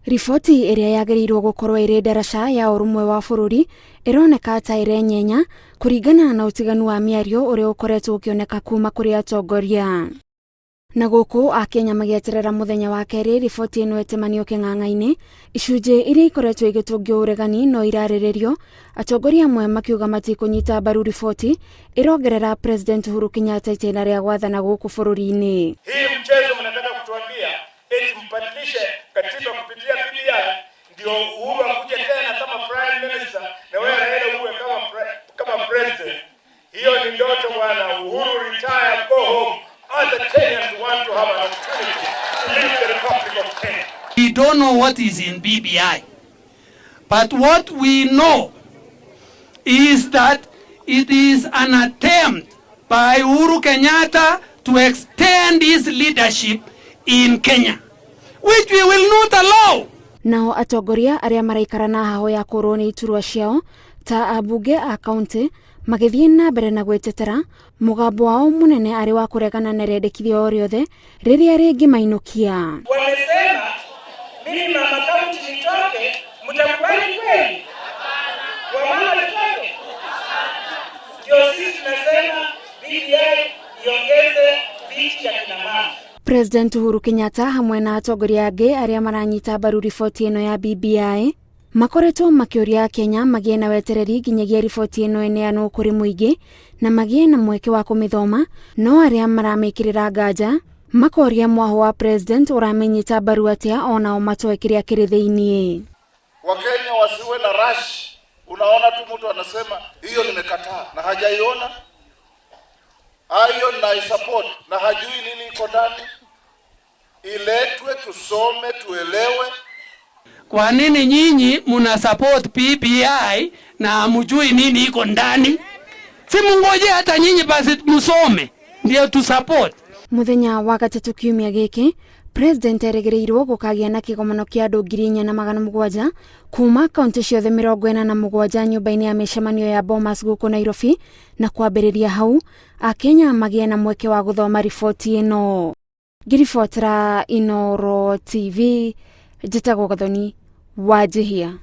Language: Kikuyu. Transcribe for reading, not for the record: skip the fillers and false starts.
Riboti ĩrĩa yagĩrĩirwo gũkorwo ĩrĩ ndaraca ya ũrũmwe wa bũrũri ĩroneka ta ĩrenyenya kũringana na ũtiganu wa mĩario ũrĩa ũkoretwo ũkĩoneka kuma kũrĩ atongoria. Na gũkũ Akenya magĩeterera mũthenya wa kerĩ riboti ĩno ĩtemanio kĩng'ang'a-inĩ, icunjĩ iria ikoretwo igĩtũngio ũregani no irarĩrĩrio, atongoria amwe makiuga matikũnyita mbaru riboti ĩrongerera President Uhuru Kenyatta itĩna rĩa gwathana gũkũ bũrũri-inĩ. Hii mchezo mnataka kutuambia eti mbadilishe katiba kupitia BBI ndio Uhuru akuje tena kama prime minister na wewe Raila uwe kama president. Hiyo ni ndoto bwana. Uhuru retire, go home. Other Kenyans want to have an opportunity to lead the Republic of Kenya. We don't know what is in BBI. But what we know is that it is an attempt by Uhuru Kenyatta to extend his leadership in Kenya, which we will not allow. Nao atongoria arĩa maraikara na haho ya kũrwo nĩ iturwa ciao ta ambunge a kaunti magĩthiĩ na mbere na gwĩtetera mũgambo wao mũnene arĩ wa kũregana na rĩendekithia o rĩothe rĩrĩa rĩngĩmainũkia. Wamesema mimi mama kaunti nitoke, mtakubali kweli? Wamama tutoke? Ndio sisi tunasema BBI iongeze viti ya kina mama. President Uhuru Kenyatta hamwe na atongoria angĩ arĩa maranyita mbaru riboti ĩno ya BBI makoretwo makĩũria Kenya magĩe na wetereri nginyagia riboti ĩno ĩneanwo kũrĩ mũingĩ na magĩe na mweke wa kũmĩthoma, no arĩa maramĩkĩrĩra nganja makoria mwaho wa president ũramenyita mbaru atĩa onao matoe kĩrĩa kĩrĩ thĩiniĩ. Wakenya wasiwe na rush. Unaona tu mtu anasema hiyo nimekataa na hajaiona, hiyo na support na hajui nini iko ndani. Iletwe tusome, tuelewe. Kwa nini nyinyi muna support BBI na hamjui nini iko ndani? Si mungoje hata nyinyi basi musome ndio tu support. Muthenya wa gatatũ kiumia gĩkĩ, President erĩgĩrĩirwo gũkagĩa na kĩgomano kĩa andũ 4700 kuma kaunti ciothe 47 nyũmba-inĩ ya mĩcemanio ya Bomas gũkũ Nairobi, na kwambĩrĩria hau Akenya magĩe na mweke wa gũthoma riboti ĩno. Ngĩribotera Inooro TV, njĩtagwo Gathoni Wanjihia.